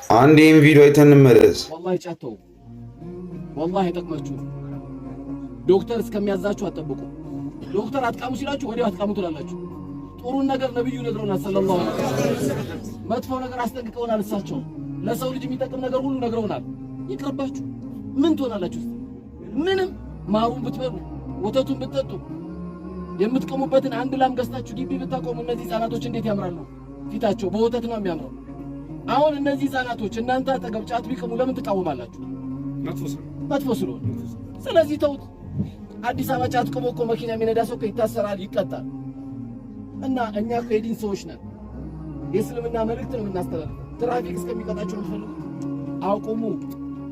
አንድ ይህን ቪዲዮ አይተን እንመለስ። ወላሂ ጫት ተው፣ ወላሂ አይጠቅማችሁም። ዶክተር እስከሚያዛችሁ አትጠብቁ። ዶክተር አትቃሙ ሲላችሁ ወዲያው አትቃሙ ትላላችሁ። ጥሩን ነገር ነብዩ ነግረውናል ሰለላሁ ዐለይሂ ወሰለም። መጥፎ ነገር አስጠንቅቀውናል። እሳቸው ለሰው ልጅ የሚጠቅም ነገር ሁሉ ነግረውናል። ይቅርባችሁ። ምን ትሆናላችሁ? ምንም። ማሩን ብትበሉ፣ ወተቱን ብትጠጡ፣ የምትቀሙበትን አንድ ላም ገዝታችሁ ግቢ ብታቆሙ እነዚህ ህፃናቶች እንዴት ያምራሉ! ፊታቸው በወተት ነው የሚያምረው። አሁን እነዚህ ህፃናቶች እናንተ አጠገብ ጫት ቢቅሙ ለምን ትቃወማላችሁ? መጥፎ ስለሆነ። ስለዚህ ተውት። አዲስ አበባ ጫት ቅሞ እኮ መኪና የሚነዳ ሰው እኮ ይታሰራል፣ ይቀጣል። እና እኛ እኮ የዲን ሰዎች ነን። የእስልምና መልእክት ነው የምናስተላልፈው። ትራፊክ እስከሚቀጣችሁ ነው የምትፈልጉት? አቁሙ።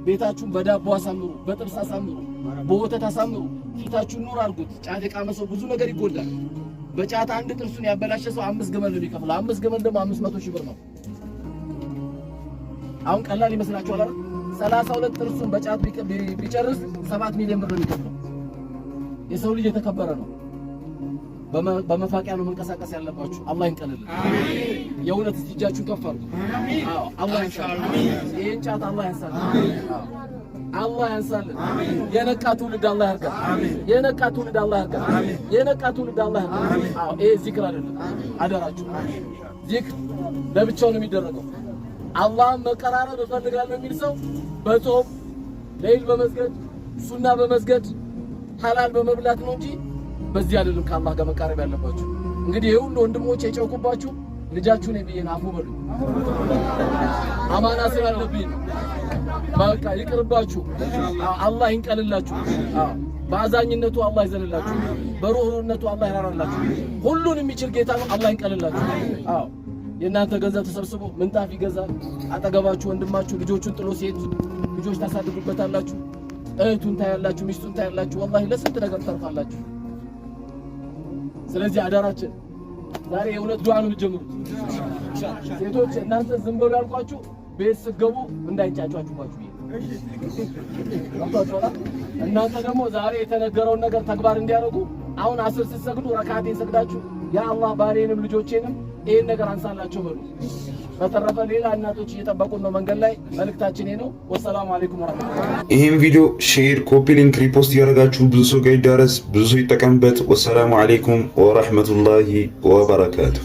ቤታችሁን በዳቦ አሳምሩ፣ በጥብስ አሳምሩ፣ በወተት አሳምሩ። ፊታችሁን ኑር አድርጉት። ጫት የቃመ ሰው ብዙ ነገር ይጎዳል። በጫት አንድ ጥርሱን ያበላሸ ሰው አምስት ግመል ነው የሚከፍለው። አምስት ግመል ደግሞ 500,000 ብር ነው። አሁን ቀላል ይመስላችኋል አይደል? 32 ጥርሱን በጫት ቢጨርስ 7 ሚሊዮን ብር ነው የሚከፍለው። የሰው ልጅ የተከበረ ነው። በመፋቂያ ነው መንቀሳቀስ ያለባችሁ። አላህ ይንቀልልን። የእውነት እስቲ እጃችሁን ከፍ አድርጉ። አዎ፣ አላህ ያንሳልን። ይሄን ጫት አላህ ያንሳልን። አዎ፣ አላህ ያንሳልን። የነቃ ትውልድ አላህ ያርገን። የነቃ ትውልድ አላህ ያርገን። የነቃ ትውልድ አላህ ያርገን። አዎ፣ ይሄ ዚክር አይደለም፣ አደራችሁ። ዚክር ለብቻው ነው የሚደረገው። አላህን መቀራረብ እፈልጋለሁ የሚል ሰው በጾም፣ ሌይል በመስገድ፣ ሱና በመስገድ፣ ሐላል በመብላት ነው እንጂ በዚህ አይደለም ከአላህ ጋር መቃረብ ያለባችሁ። እንግዲህ ይሄ ሁሉ ወንድሞች የጨውኩባችሁ ልጃችሁ ነኝ ብዬ ነው። አፉ በሉ፣ አማና ስላለብኝ ነው። በቃ ይቅርባችሁ። አላህ ይንቀልላችሁ። አዎ፣ በአዛኝነቱ አላህ ይዘንላችሁ። በሩህሩህነቱ አላህ ይራራላችሁ። ሁሉን የሚችል ጌታ ነው። አላህ ይንቀልላችሁ። አዎ፣ የእናንተ ገንዘብ ተሰብስቦ ምንጣፍ ይገዛል። አጠገባችሁ ወንድማችሁ ልጆቹን ጥሎ ሲሄድ ልጆች ታሳድጉበታላችሁ። እህቱን ታያላችሁ፣ ሚስቱን ታያላችሁ። ወላሂ ለስንት ነገር ተርፋላችሁ። ስለዚህ አደራችን ዛሬ የእውነት ዱዓ ነው የምትጀምሩት። ሴቶች እናንተ ዝም በሉ ያልኳችሁ ቤት ስትገቡ እንዳይጫጫችሁባችሁ። እናንተ ደግሞ ዛሬ የተነገረውን ነገር ተግባር እንዲያደርጉ አሁን አስር ስትሰግዱ ረካቴን ሰግዳችሁ ያ አላህ ባሌንም ልጆቼንም ይሄን ነገር አንሳላቸው በሉ። በተረፈ ሌላ እናቶች እየጠበቁን ነው መንገድ ላይ። መልእክታችን ይሄ ነው። ወሰላሙ አለይኩም ወራህመቱላህ። ይህን ቪዲዮ share፣ copy link፣ repost እያደረጋችሁ ብዙ ሰው ጋር ይዳረስ፣ ብዙ ሰው ይጠቀምበት። ወሰላሙ አለይኩም ወረህመቱላሂ ወበረካቱ።